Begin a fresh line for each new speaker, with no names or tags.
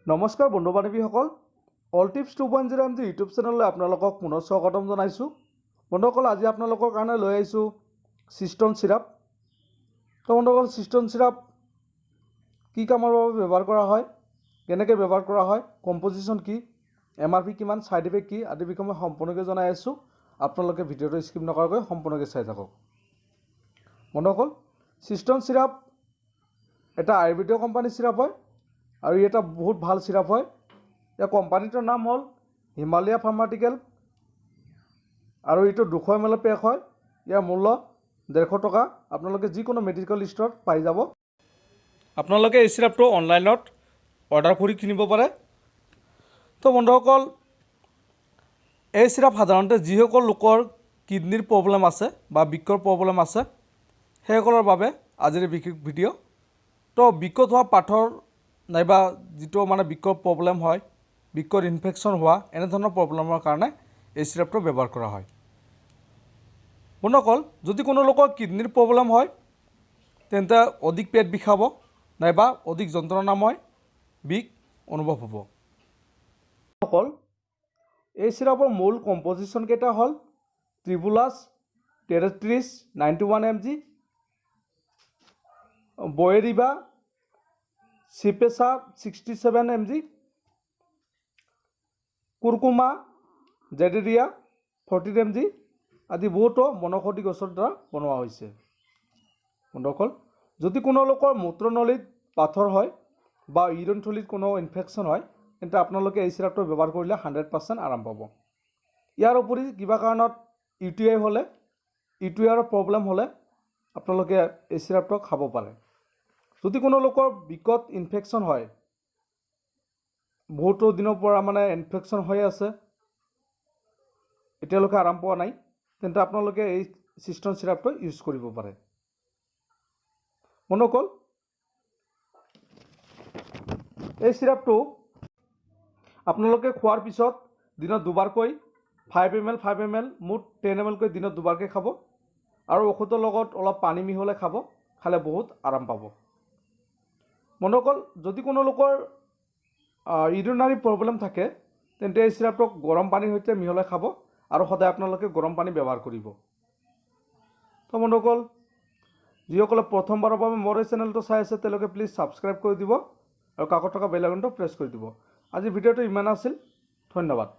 নমস্কাৰ বন্ধু বান্ধৱীসকল, all tips 2.0 M G YouTube চেনেললৈ আপোনালোকক পুনৰ স্বাগতম জনাইছোঁ। বন্ধুসকল, আজি আপোনালোকৰ কাৰণে লৈ আহিছোঁ চিষ্টন চিৰাপ। তো বন্ধুসকল, চিষ্টন চিৰাপ কি কামৰ বাবে ব্যৱহাৰ কৰা হয়, কেনেকৈ ব্যৱহাৰ কৰা হয়, কম্পজিশ্যন কি, এমআৰপি কিমান, ছাইড ইফেক্ট কি আদি বিষয়ে মই সম্পূৰ্ণকৈ জনাই আছোঁ। আপোনালোকে ভিডিঅ'টো স্কিপ নকৰাকৈ সম্পূৰ্ণকৈ চাই থাকক। বন্ধুসকল, চিষ্টন চিৰাপ এটা আয়ুৰ্বেদিক কোম্পানীৰ চিৰাপ হয় আৰু ই এটা বহুত ভাল চিৰাপ হয়। ইয়াৰ কোম্পানীটোৰ নাম হ'ল হিমালয়া ফাৰ্মাচিউটিকেল আৰু এইটো 200 এম এলৰ পেক হয়। ইয়াৰ মূল্য 150 টকা। আপোনালোকে যিকোনো মেডিকেল ষ্ট'ৰত পাই যাব। আপোনালোকে এই চিৰাপটো অনলাইনত অৰ্ডাৰ কৰি কিনিব পাৰে। তো বন্ধুসকল, এই চিৰাপ সাধাৰণতে যিসকল লোকৰ কিডনীৰ প্ৰব্লেম আছে বা বৃক্কৰ প্ৰব্লেম আছে, সেইসকলৰ বাবে আজিৰ এই বিশেষ ভিডিঅ'। তো বৃক্কত হোৱা পাথৰ নাইবা যিটো মানে বৃক্কৰ প্ৰব্লেম হয়, বৃক্কৰ ইনফেকশ্যন হোৱা, এনেধৰণৰ প্ৰব্লেমৰ কাৰণে এই চিৰাপটো ব্যৱহাৰ কৰা হয়। বন্ধুসকল, যদি কোনো লোকৰ কিডনীৰ প্ৰব্লেম হয়, তেন্তে অধিক পেট বিষাব নাইবা অধিক যন্ত্ৰণাময় বিষ অনুভৱ হ'ব। সকল, এই চিৰাপৰ মূল কম্পজিশ্যন কেইটা হ'ল ট্ৰিবুলাছ টেৰেষ্ট্ৰিছ 91 এম জি, বয়েৰিবা চিপেচা 67 M G, Curcuma zedoaria 14 M G আদি বহুতো বনৌষধি গছৰ দ্বাৰা বনোৱা হৈছে। বন্ধুসকল, যদি কোনো লোকৰ মূত্ৰনলীত পাথৰ হয় বা ইউৰিন থলীত কোনো ইনফেকশ্যন হয়, তেন্তে আপোনালোকে এই চিৰাপটো ব্যৱহাৰ কৰিলে 100% আৰাম পাব। ইয়াৰ উপৰি কিবা কাৰণত ইউ টি I হ'লে, ইউ টি আইৰ প্ৰব্লেম হ'লে আপোনালোকে এই চিৰাপটো খাব পাৰে। যদি কোনো লোকৰ বৃক্কত ইনফেকশ্যন হয়, বহুতো দিনৰ পৰা মানে ইনফেকশ্যন হৈ আছে, এতিয়ালৈকে আৰাম পোৱা নাই, তেন্তে আপোনালোকে এই চিষ্টন চিৰাপটো ইউজ কৰিব পাৰে। বন্ধুসকল, এই চিৰাপটো আপোনালোকে খোৱাৰ পিছত দিনত দুবাৰকৈ 5 এম এল, 5 এম এল, মুঠ 10 এম এলকৈ দিনত দুবাৰকৈ খাব আৰু ঔষধৰ লগত অলপ পানী মিহলাই খাব। খালে বহুত আৰাম পাব। বন্ধুসকল, যদি কোনো লোকৰ ইউৰিনাৰী প্ৰব্লেম থাকে, তেন্তে এই চিৰাপটোক গৰম পানীৰ সৈতে মিহলাই খাব আৰু সদায় আপোনালোকে গৰম পানী ব্যৱহাৰ কৰিব। তো বন্ধুসকল, যিসকলে প্ৰথমবাৰৰ বাবে মোৰ এই চেনেলটো চাই আছে, তেওঁলোকে প্লিজ ছাবস্ক্ৰাইব কৰি দিব আৰু কাষত থকা বেল আইকনটো প্ৰেছ কৰি দিব। আজি ভিডিঅ'টো ইমান আছিল। ধন্যবাদ।